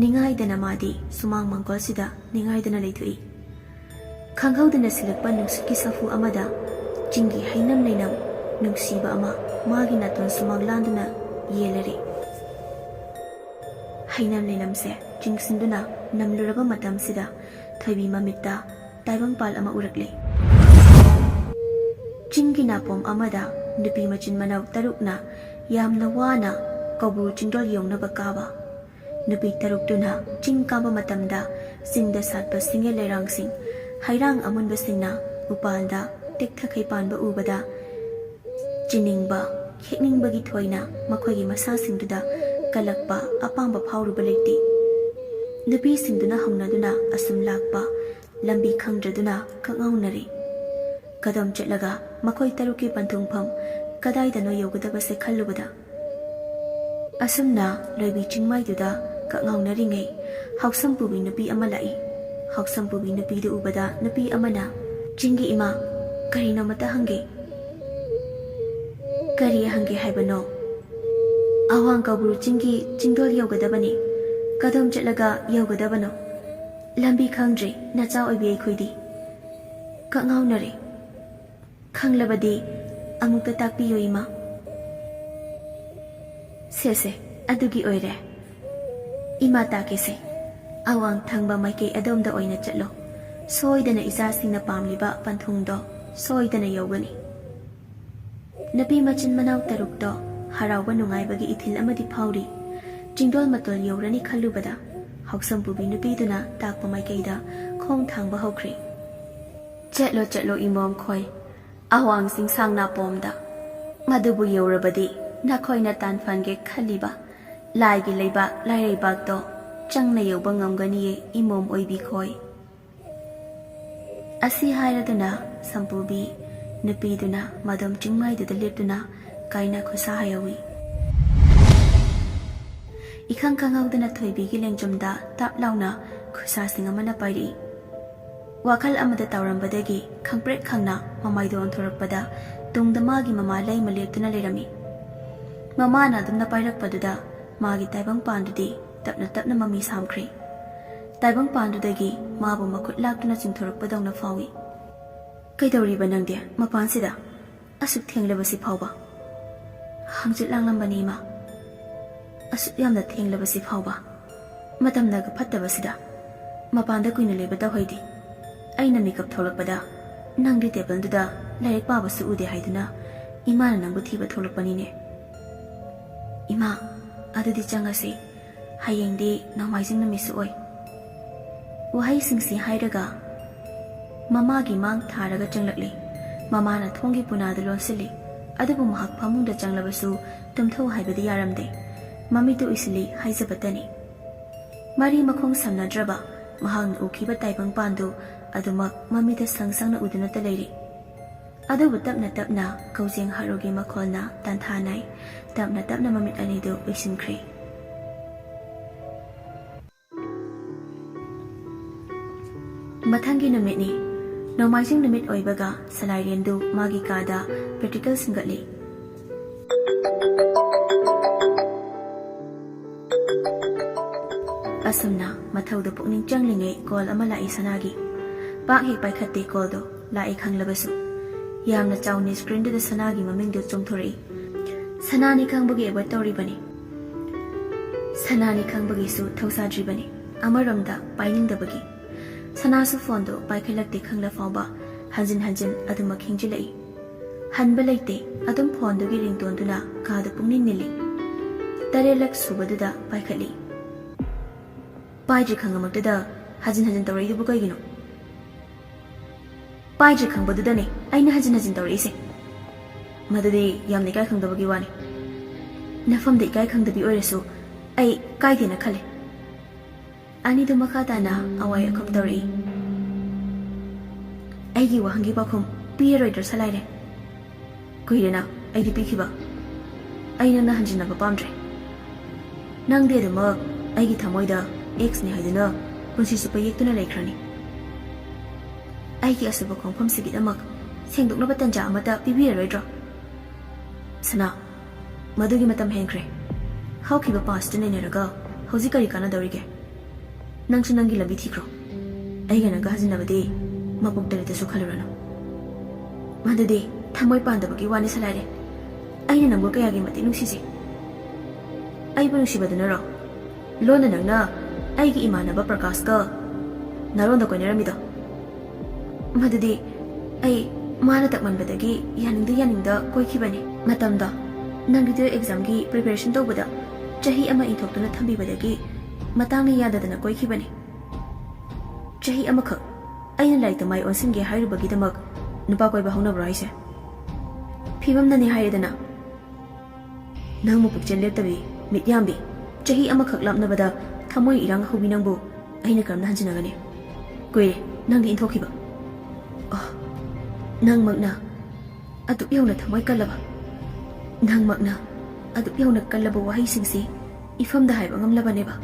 ꯅꯤꯡꯉꯥꯏꯗꯅ ꯃꯥꯗꯤ ꯁꯨꯃꯥꯡ ꯃꯥꯡꯒꯣꯜꯁꯤꯗ ꯅꯤꯡꯉꯥꯏꯗꯅ ꯂꯩꯊꯣꯛꯏ꯫ ꯈꯪꯍꯧꯗꯅ ꯁꯤꯜꯂꯛꯄ ꯅꯨꯡꯁꯤꯠꯀꯤ ꯁꯥꯐꯨ ꯑꯃꯗ ꯆꯤꯡꯒꯤ ꯍꯩꯅꯝ ꯂꯩꯅꯝ ꯅꯨꯡꯁꯤꯕ ꯑꯃ ꯃꯥꯒꯤ ꯅꯥꯇꯣꯟ ꯁꯨꯃꯥꯡ ꯂꯥꯟꯗꯨꯅ ꯌꯦꯜꯂꯔꯦ꯫ ꯍꯩꯅꯝ ꯂꯩꯅꯝꯁꯦ ꯆꯤꯡꯁꯤꯟꯗꯨꯅ ꯅꯝꯂꯨꯔꯕ ꯃꯇꯝꯁꯤꯗ ꯊꯣꯏꯕꯤ ꯃꯃꯤꯠꯇ ꯇꯥꯏꯕꯪꯄꯥꯜ ꯑꯃ ꯎꯔꯛꯂꯦ꯫ ꯆꯤꯡꯒꯤ ꯅꯥꯄꯣꯝ ꯑꯃꯗ ꯅꯨꯄꯤ ꯃꯆꯤꯟ ꯃꯅꯥꯎ ꯇꯔꯨꯛꯅ ꯌꯥꯝꯅ ꯋꯥꯅ ꯀꯧꯕ꯭ꯔꯨ ꯆꯤꯡꯗꯣꯜ ꯌꯧꯅꯕ ꯀꯥꯕ꯫ ꯅꯨꯄꯤ ꯇꯔꯨꯛꯇꯨꯅ ꯆꯤꯡ ꯀꯥꯕ ꯃꯇꯝꯗ ꯆꯤꯡꯗ ꯁꯥꯠꯄ ꯁꯤꯡꯒꯦ ꯂꯩꯔꯥꯡꯁꯤꯡ, ꯍꯩꯔꯥꯡ ꯑꯃꯨꯟꯕꯁꯤꯡꯅ ꯎꯄꯥꯜꯗ ꯇꯦꯛꯊꯈꯩ ꯄꯥꯟꯕ ꯎꯕꯗ ꯆꯤꯅꯤꯡꯕ, ꯈꯦꯛꯅꯤꯡꯕꯒꯤ ꯊꯣꯏꯅ ꯃꯈꯣꯏꯒꯤ ꯃꯁꯥꯁꯤꯡꯗꯨꯗ ꯀꯜꯂꯛꯄ ꯑꯄꯥꯝꯕ ꯐꯥꯎꯔꯨꯕ ꯂꯩꯇꯦ꯫ ꯅꯨꯄꯤꯁꯤꯡꯗꯨꯅ ꯍꯧꯅꯗꯨꯅ ꯑꯁꯨꯝ ꯂꯥꯛꯄ, ꯂꯝꯕꯤ ꯈꯪꯗ꯭ꯔꯗꯨꯅ ꯀꯛꯉꯥꯎꯅꯔꯦ꯫ ꯀꯗꯣꯝ ꯆꯠꯂꯒ ꯃꯈꯣꯏ ꯇꯔꯨꯛꯀꯤ ꯄꯟꯊꯨꯡꯐꯝ ꯀꯗꯥꯏꯗꯅꯣ ꯌꯧꯒꯗꯕꯁꯦ ꯈꯜꯂꯨꯕꯗ, ꯑꯁꯨꯝꯅ ꯂꯣꯏꯕꯤ ꯆꯤꯡꯃꯥꯏꯗꯨꯗ ꯀꯛꯉꯥꯎꯅꯔꯤꯉꯩ ꯍꯥꯎꯁꯝ ꯄꯨꯕꯤ ꯅꯨꯄꯤ ꯑꯃ ꯂꯥꯛꯏ꯫ ꯍꯥꯎꯁꯝ ꯄꯨꯕꯤ ꯅꯨꯄꯤꯗꯨ ꯎꯕꯗ ꯅꯨꯄꯤ ꯑꯃꯅ, "ꯆꯤꯡꯒꯤ ꯏꯃꯥ, ꯀꯔꯤꯅꯣꯃꯇ ꯍꯪꯒꯦ?" "ꯀꯔꯤ ꯍꯪꯒꯦ ꯍꯥꯏꯕꯅꯣ?" "ꯑꯋꯥꯡ ꯀꯧꯕ꯭ꯔꯨ ꯆꯤꯡꯒꯤ ꯆꯤꯡꯗꯣꯜ ꯌꯧꯒꯗꯕꯅꯤ꯫ ꯀꯗꯣꯝ ꯆꯠꯂꯒ ꯌꯧꯒꯗꯕꯅꯣ? ꯂꯝꯕꯤ ꯈꯪꯗ꯭ꯔꯦ, ꯅꯆꯥ ꯑꯣꯏꯕꯤ ꯑꯩꯈꯣꯏꯗꯤ꯫" ꯀꯛꯉꯥꯎꯅꯔꯦ꯫ "ꯈꯪꯂꯕꯗꯤ ꯑꯃꯨꯛꯇ ꯇꯥꯛꯄꯤꯌꯨ, ꯏꯃꯥ꯫" "ꯁꯦ ꯁꯦ, ꯑꯗꯨꯒꯤ ꯑꯣꯏꯔꯦ꯫ ꯏꯃꯥ ꯇꯥꯛꯀꯦꯁꯦ꯫ ꯑꯋꯥꯡ ꯊꯪꯕ ꯃꯥꯏꯀꯩ ꯑꯗꯣꯝꯗ ꯑꯣꯏꯅ ꯆꯠꯂꯣ꯫ ꯁꯣꯏꯗꯅ ꯏꯆꯥꯁꯤꯡꯅ ꯄꯥꯝꯂꯤꯕ ꯄꯟꯊꯨꯡꯗꯣ ꯁꯣꯏꯗꯅ ꯌꯧꯒꯅꯤ꯫" ꯅꯨꯄꯤ ꯃꯆꯤꯟ ꯃꯅꯥꯎ ꯇꯔꯨꯛꯇꯣ ꯍꯔꯥꯎꯕ ꯅꯨꯡꯉꯥꯏꯕꯒꯤ ꯏꯊꯤꯜ ꯑꯃꯗꯤ ꯐꯥꯎꯔꯤ꯫ ꯆꯤꯡꯗꯣꯜ ꯃꯇꯣꯜ ꯌꯧꯔꯅꯤ ꯈꯜꯂꯨꯕꯗ ꯍꯥꯎꯁꯝ ꯄꯨꯕꯤ ꯅꯨꯄꯤꯗꯨꯅ ꯇꯥꯛꯄ ꯃꯥꯏꯀꯩꯗ ꯈꯣꯡ ꯊꯥꯡꯕ ꯍꯧꯈ꯭ꯔꯦ꯫ "ꯆꯠꯂꯣ, ꯆꯠꯂꯣ, ꯏꯃꯣꯝ ꯈꯣꯏ, ꯑꯋꯥꯡ ꯆꯤꯡꯁꯥꯡ ꯅꯥꯄꯣꯝꯗ꯫ ꯃꯗꯨꯕꯨ ꯌꯧꯔꯕꯗꯤ ꯅꯈꯣꯏꯅ ꯇꯥꯟꯐꯝꯒꯦ ꯈꯜꯂꯤꯕ ꯂꯥꯏꯒꯤ ꯂꯩꯕꯥꯛ ꯂꯥꯏꯔꯩꯕꯥꯛꯇꯣ ꯆꯪꯅ ꯌꯧꯕ ꯉꯝꯒꯅꯤꯌꯦ, ꯏꯃꯣꯝ ꯑꯣꯏꯕꯤ ꯈꯣꯏ"꯫ ꯑꯁꯤ ꯍꯥꯏꯔꯗꯨꯅ ꯁꯝꯄꯨꯕꯤ ꯅꯨꯄꯤꯗꯨꯅ ꯃꯗꯣꯝ ꯆꯤꯡꯃꯥꯏꯗꯨꯗ ꯂꯦꯞꯇꯨꯅ ꯀꯥꯏꯅ ꯈꯨꯠꯁꯥ ꯍꯥꯏꯍꯧꯏ꯫ ꯏꯈꯪ ꯈꯪꯍꯧꯗꯅ ꯊꯣꯏꯕꯤꯒꯤ ꯂꯦꯡꯖꯨꯝꯗ ꯇꯞ ꯂꯥꯎꯅ ꯈꯨꯠꯁꯥꯁꯤꯡ ꯑꯃꯅ ꯄꯥꯏꯔꯛꯏ꯫ ꯋꯥꯈꯜ ꯑꯃꯗ ꯇꯥꯎꯔꯝꯕꯗꯒꯤ ꯈꯪꯄ꯭ꯔꯦꯛ ꯈꯪꯅ ꯃꯃꯥꯏꯗꯨ ꯑꯣꯟꯊꯣꯔꯛꯄꯗ ꯇꯨꯡꯗ ꯃꯥꯒꯤ ꯃꯃꯥ ꯂꯩꯃ ꯂꯦꯞꯇꯨꯅ ꯂꯩꯔꯝꯃꯤ꯫ ꯃꯃꯥꯅ ꯑꯗꯨꯝꯅ ꯄꯥꯏꯔꯛꯄꯗꯨꯗ ꯃꯥꯒꯤ ꯇꯥꯏꯕꯪ ꯄꯥꯟꯗꯨꯗꯤ ꯇꯞꯅ ꯇꯞꯅ ꯃꯃꯤ ꯁꯥꯝꯈ꯭ꯔꯦ꯫ ꯇꯥꯏꯕꯪ ꯄꯥꯟꯗꯨꯗꯒꯤ ꯃꯥꯕꯨ ꯃꯈꯨꯠ ꯂꯥꯛꯇꯨꯅ ꯆꯤꯡꯊꯣꯔꯛꯄꯗꯧꯅ ꯐꯥꯎꯏ꯫ "ꯀꯩꯗꯧꯔꯤꯕ ꯅꯪꯗꯤ ꯃꯄꯥꯟꯁꯤꯗ? ꯑꯁꯨꯛ ꯊꯦꯡꯂꯕꯁꯤ ꯐꯥꯎꯕ?" "ꯍꯪꯆꯤꯠ ꯂꯥꯡꯂꯝꯕꯅꯤ, ꯏꯃꯥ"꯫ "ꯑꯁꯨꯛ ꯌꯥꯝꯅ ꯊꯦꯡꯂꯕꯁꯤ ꯐꯥꯎꯕ? ꯃꯇꯝꯅꯒ ꯐꯠꯇꯕꯁꯤꯗ ꯃꯄꯥꯟꯗ ꯀꯨꯏꯅ ꯂꯩꯕ ꯇꯧꯍꯩꯗꯦ꯫ ꯑꯩꯅ ꯃꯤꯀꯞ ꯊꯣꯛꯂꯛꯄꯗ ꯅꯪꯗꯤ ꯇꯦꯕꯜꯗꯨꯗ ꯂꯥꯏꯔꯤꯛ ꯄꯥꯕꯁꯨ ꯎꯗꯦ ꯍꯥꯏꯗꯨꯅ ꯏꯃꯥꯅ ꯅꯪꯕꯨ ꯊꯤꯕ ꯊꯣꯛꯂꯛꯄꯅꯤꯅꯦ꯫ ꯏꯃꯥ, ꯑꯗꯨꯗꯤ ꯆꯪꯉꯁꯤ꯫ ꯍꯌꯦꯡꯗꯤ ꯅꯣꯡꯃꯥꯏꯖꯤꯡ ꯅꯨꯃꯤꯠꯁꯨ ꯑꯣꯏ"꯫ ꯋꯥꯍꯩꯁꯤꯡꯁꯤ ꯍꯥꯏꯔꯒ ꯃꯃꯥꯒꯤ ꯃꯥꯡ ꯊꯥꯔꯒ ꯆꯪꯂꯛꯂꯤ꯫ ꯃꯃꯥꯅ ꯊꯣꯡꯒꯤ ꯄꯨꯅꯥꯗꯨ ꯂꯣꯟꯁꯤꯜꯂꯤ꯫ ꯑꯗꯨꯕꯨ ꯃꯍꯥꯛ ꯐꯃꯨꯡꯗ ꯆꯪꯂꯕꯁꯨ ꯇꯨꯝꯊꯧ ꯍꯥꯏꯕꯗꯤ ꯌꯥꯔꯝꯗꯦ꯫ ꯃꯃꯤꯠꯇꯨ ꯎꯏꯁꯤꯜꯂꯤ ꯍꯥꯏꯖꯕꯇꯅꯤ꯫ ꯃꯔꯤ ꯃꯈꯣꯡ ꯁꯝꯅꯗ꯭ꯔꯕ ꯃꯍꯥꯛꯅ ꯎꯈꯤꯕ ꯇꯥꯏꯕꯪꯄꯥꯟꯗꯨ ꯑꯗꯨꯃꯛ ꯃꯃꯤꯠꯇ ꯁꯪ ꯁꯪꯅ ꯎꯗꯨꯅꯇ ꯂꯩꯔꯤ꯫ ꯑꯗꯨꯕꯨ ꯇꯞꯅ ꯇꯞꯅ ꯀꯧꯖꯦꯡ ꯍꯥꯔꯨꯒꯤ ꯃꯈꯣꯜꯅ ꯇꯥꯟꯊꯥꯅꯩ꯫ ꯇꯞꯅ ꯇꯞꯅ ꯃꯃꯤꯠ ꯑꯅꯤꯗꯨ ꯎꯏꯁꯤꯟꯈ꯭ꯔꯦ꯫ ꯃꯊꯪꯒꯤ ꯅꯨꯃꯤꯠꯅꯤ꯫ ꯅꯣꯡꯃꯥꯏꯖꯤꯡ ꯅꯨꯃꯤꯠ ꯑꯣꯏꯕꯒ ꯁꯂꯥꯏꯔꯦꯟꯗꯨ ꯃꯥꯒꯤ ꯀꯥꯗ ꯄ꯭ꯔꯦꯛꯇꯤꯀꯦꯜ ꯁꯤꯡꯒꯠꯂꯤ꯫ ꯑꯁꯨꯝꯅ ꯃꯊꯧꯗ ꯄꯨꯛꯅꯤꯡ ꯆꯪꯂꯤꯉꯩ ꯀꯣꯜ ꯑꯃ ꯂꯥꯛꯏ ꯁꯅꯥꯒꯤ꯫ ꯄꯥꯛ ꯍꯦꯛ ꯄꯥꯏꯈꯠꯇꯦ ꯀꯣꯜꯗꯣ, ꯂꯥꯛꯏ ꯈꯪꯂꯕꯁꯨ꯫ ꯌꯥꯝꯅ ꯆꯥꯎꯅ ꯁ꯭ꯀ꯭ꯔꯤꯟꯗꯨꯗ ꯁꯅꯥꯒꯤ ꯃꯃꯤꯡꯗꯨ ꯆꯣꯡꯊꯣꯔꯛꯏ꯫ ꯁꯅꯥꯅꯤ ꯈꯪꯕꯒꯤ ꯑꯦꯚꯣꯏꯗ ꯇꯧꯔꯤꯕꯅꯤ꯫ ꯁꯅꯥꯅꯤ ꯈꯪꯕꯒꯤꯁꯨ ꯊꯧꯁꯥꯗ꯭ꯔꯤꯕꯅꯤ꯫ ꯑꯃꯔꯣꯝꯗ ꯄꯥꯏꯅꯤꯡꯗꯕꯒꯤ꯫ ꯁꯅꯥꯁꯨ ꯐꯣꯟꯗꯨ ꯄꯥꯏꯈꯠꯂꯛꯇꯦ ꯈꯪꯂ ꯐꯥꯎꯕ ꯍꯟꯖꯤꯟ ꯍꯟꯖꯤꯟ ꯑꯗꯨꯃꯛ ꯈꯤꯡꯖꯤꯜꯂꯛꯏ꯫ ꯍꯟꯕ ꯂꯩꯇꯦ꯫ ꯑꯗꯨꯝ ꯐꯣꯟꯗꯨꯒꯤ ꯔꯤꯡꯇꯣꯟꯗꯨꯅ ꯀꯥꯗ ꯄꯨꯡꯅꯤꯜ ꯅꯤꯜꯂꯤ꯫ ꯇꯔꯦꯠꯂꯛ ꯁꯨꯕꯗꯨꯗ ꯄꯥꯏꯈꯠꯂꯤ꯫ ꯄꯥꯏꯗ꯭ꯔꯤ ꯈꯪꯉꯃꯛꯇꯗ ꯍꯟꯖꯤꯟ ꯍꯟꯖꯤꯟ ꯇꯧꯔꯛꯏꯗꯨꯕꯨ ꯀꯩꯒꯤꯅꯣ? ꯄꯥꯏꯗ꯭ꯔꯦ ꯈꯪꯕꯗꯨꯗꯅꯦ ꯑꯩꯅ ꯍꯟꯖꯤꯟ ꯍꯟꯖꯤꯟ ꯇꯧꯔꯛꯏꯁꯦ꯫ ꯃꯗꯨꯗꯤ ꯌꯥꯝꯅ ꯏꯀꯥꯏ ꯈꯪꯗꯕꯒꯤ ꯋꯥꯅꯤ꯫ ꯅꯐꯝꯗ ꯏꯀꯥꯏ ꯈꯪꯗꯕꯤ ꯑꯣꯏꯔꯁꯨ ꯑꯩ ꯀꯥꯏꯗꯦꯅ ꯈꯜꯂꯦ꯫ ꯑꯅꯤꯗꯨ ꯃꯈꯥ ꯇꯥꯅ ꯑꯋꯥꯏ ꯑꯈꯨꯝ ꯇꯧꯔꯛꯏ꯫ ꯑꯩꯒꯤ ꯋꯥꯍꯪꯒꯤ ꯄꯥꯎꯈꯨꯝ ꯄꯤꯔꯔꯣꯏꯗ꯭ꯔꯣ ꯁꯂꯥꯏꯔꯦ? ꯀꯨꯏꯔꯦꯅ ꯑꯩꯗꯤ ꯄꯤꯈꯤꯕ꯫ ꯑꯩ ꯅꯪꯅ ꯍꯟꯖꯤꯟꯅꯕ ꯄꯥꯝꯗ꯭ꯔꯦ꯫ ꯅꯪꯗꯤ ꯑꯗꯨꯃꯛ ꯑꯩꯒꯤ ꯊꯃꯣꯏꯗ ꯑꯦꯛꯁꯅꯤ ꯍꯥꯏꯗꯨꯅ ꯄꯨꯟꯁꯤ ꯆꯨꯞꯄ ꯌꯦꯛꯇꯨꯅ ꯂꯩꯈ꯭ꯔꯅꯤ꯫ ꯑꯩꯒꯤ ꯑꯁꯣꯏꯕ ꯈꯣꯡꯐꯝꯁꯤꯒꯤꯗꯃꯛ ꯁꯦꯡꯗꯣꯛꯅꯕ ꯇꯟꯖꯥ ꯑꯃꯠꯇ ꯄꯤꯕꯤꯔꯔꯣꯏꯗ꯭ꯔꯣ? ꯁꯅꯥ, ꯃꯗꯨꯒꯤ ꯃꯇꯝ ꯍꯦꯟꯈ꯭ꯔꯦ꯫ ꯍꯧꯈꯤꯕ ꯄꯥꯁꯇꯨ ꯅꯩꯅꯔꯒ ꯍꯧꯖꯤꯛ ꯀꯔꯤ ꯀꯥꯟꯅꯗꯧꯔꯤꯒꯦ? ꯅꯪꯁꯨ ꯅꯪꯒꯤ ꯂꯝꯕꯤ ꯊꯤꯈ꯭ꯔꯣ꯫ ꯑꯩꯒ ꯅꯪꯒ ꯍꯟꯖꯤꯟꯅꯕꯗꯤ ꯃꯄꯣꯛ ꯇꯔꯦꯠꯇꯁꯨ ꯈꯜꯂꯨꯔꯅꯨ꯫ ꯃꯗꯨꯗꯤ ꯊꯃꯣꯏ ꯄꯥꯟꯗꯕꯒꯤ ꯋꯥꯅꯤ ꯁꯂꯥꯏꯔꯦ꯫ ꯑꯩꯅ ꯅꯪꯕꯨ ꯀꯌꯥꯒꯤ ꯃꯇꯤꯛ ꯅꯨꯡꯁꯤꯖꯩ꯫ ꯑꯩꯕꯨ ꯅꯨꯡꯁꯤꯕꯗꯨꯅꯔꯣ ꯂꯣꯟꯅ ꯅꯪꯅ ꯑꯩꯒꯤ ꯏꯃꯥꯟꯅꯕ ꯄ꯭ꯔꯀꯥꯁꯀ ꯅꯥꯔꯣꯟꯗ ꯀꯣꯏꯅꯔꯝꯃꯤꯗꯣ? ꯃꯗꯨꯗꯤ ꯑꯩ ꯃꯥꯅ ꯇꯛꯃꯟꯕꯗꯒꯤ ꯌꯥꯅꯤꯡꯗ ꯌꯥꯅꯤꯡꯗ ꯀꯣꯏꯈꯤꯕꯅꯤ꯫ ꯃꯇꯝꯗꯣ ꯅꯪꯒꯤ ꯇꯨꯌꯦꯜꯐ ꯑꯦꯛꯖꯥꯝꯒꯤ ꯄ꯭ꯔꯤꯄꯦꯔꯦꯁꯟ ꯇꯧꯕꯗ ꯆꯍꯤ ꯑꯃ ꯏꯟꯊꯣꯛꯇꯨꯅ ꯊꯝꯕꯤꯕꯗꯒꯤ ꯃꯇꯥꯡꯅ ꯌꯥꯗꯗꯅ ꯀꯣꯏꯈꯤꯕꯅꯤ꯫ ꯆꯍꯤ ꯑꯃꯈꯛ ꯑꯩꯅ ꯂꯥꯏꯔꯤꯛꯇ ꯃꯥꯏ ꯑꯣꯟꯁꯤꯟꯒꯦ ꯍꯥꯏꯔꯨꯕꯒꯤꯗꯃꯛ ꯅꯨꯄꯥ ꯀꯣꯏꯕ ꯍꯧꯅꯕ꯭ꯔꯣ ꯍꯥꯏꯁꯦ? ꯐꯤꯕꯝꯅꯅꯦ ꯍꯥꯏꯔꯦꯗꯅ꯫ ꯅꯪꯕꯨ ꯄꯨꯛꯆꯦꯜ ꯂꯦꯞꯇꯕꯤ, ꯃꯤꯠ ꯌꯥꯝꯕꯤ, ꯆꯍꯤ ꯑꯃꯈꯛ ꯂꯥꯞꯅꯕꯗ ꯊꯃꯣꯏ ꯏꯔꯥꯡ ꯍꯧꯕꯤ ꯅꯪꯕꯨ ꯑꯩꯅ ꯀꯔꯝꯅ ꯍꯟꯖꯤꯟꯅꯒꯅꯤ? ꯀꯨꯏꯔꯦ ꯅꯪꯗꯤ ꯏꯟꯊꯣꯛꯈꯤꯕ꯫ ꯑꯣ, ꯅꯪꯃꯛꯅ ꯑꯗꯨꯛ ꯌꯧꯅ ꯊꯃꯣꯏ ꯀꯜꯂꯕ, ꯅꯪꯃꯛꯅ ꯑꯗꯨꯛ ꯌꯧꯅ ꯀꯜꯂꯕ ꯋꯥꯍꯩꯁꯤꯡꯁꯤ ꯏꯐꯝꯗ ꯍꯥꯏꯕ ꯉꯝꯂꯕꯅꯦꯕ?